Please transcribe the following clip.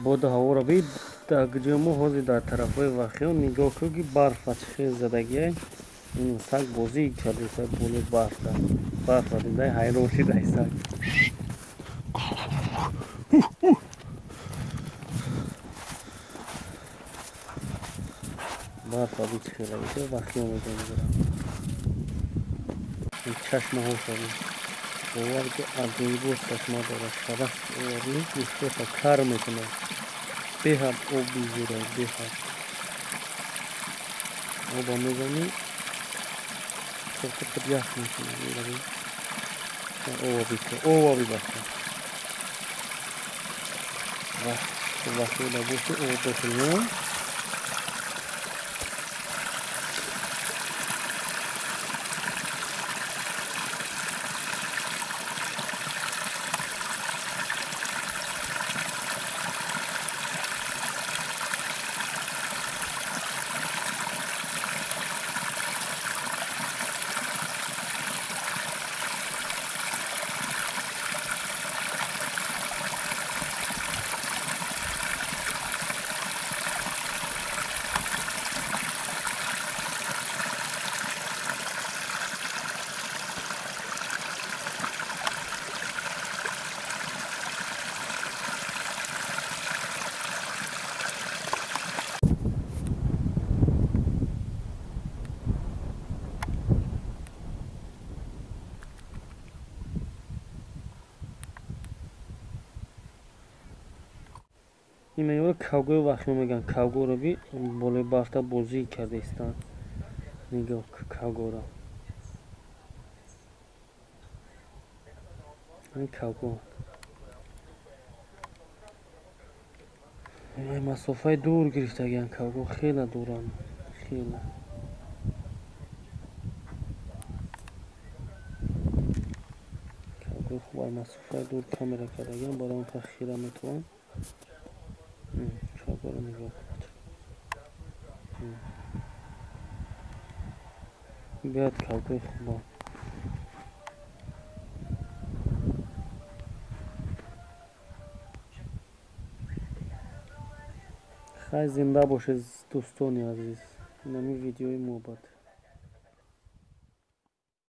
Боду ҳаворо би дар ҷои мо ҳозир дар тарафҳои Вахиён нигоҳ кун, ки барфа чӣ хел задагиай. Саг бозӣ кардеса болои барфа. Барфа дидай ҳайрон шидай саг. Барфа би чӣ хел аида Вахиён мегӯям. Чашмаҳоша би. Бовар ки аҷоибот чашма дорад. Шараф оварӣ гӯштоша кар мекунад. Беҳад об бизурад, беҳад. Оба мезанӣ, худ ях мекунад. Ова бикун, ова бибаша. Вақте боши об дохил меояд. Ин кавгои Вахиён мегӯянд. Кавгоро би болои барфта бозӣ карда истанд. Нигоҳ кавгоро. Ин кавго. Масофаи дур гирифтагианд кавго, хеле дуранд, хеле. Кавгои хуб ай масофаи дур камера кардагианд, барои он ка хира метавонанд. Кавгоро нигоҳ кунед. Биёд кавгои хубанд. Хай, зинда бошед, дӯстони азиз. Инами видеои мо буд.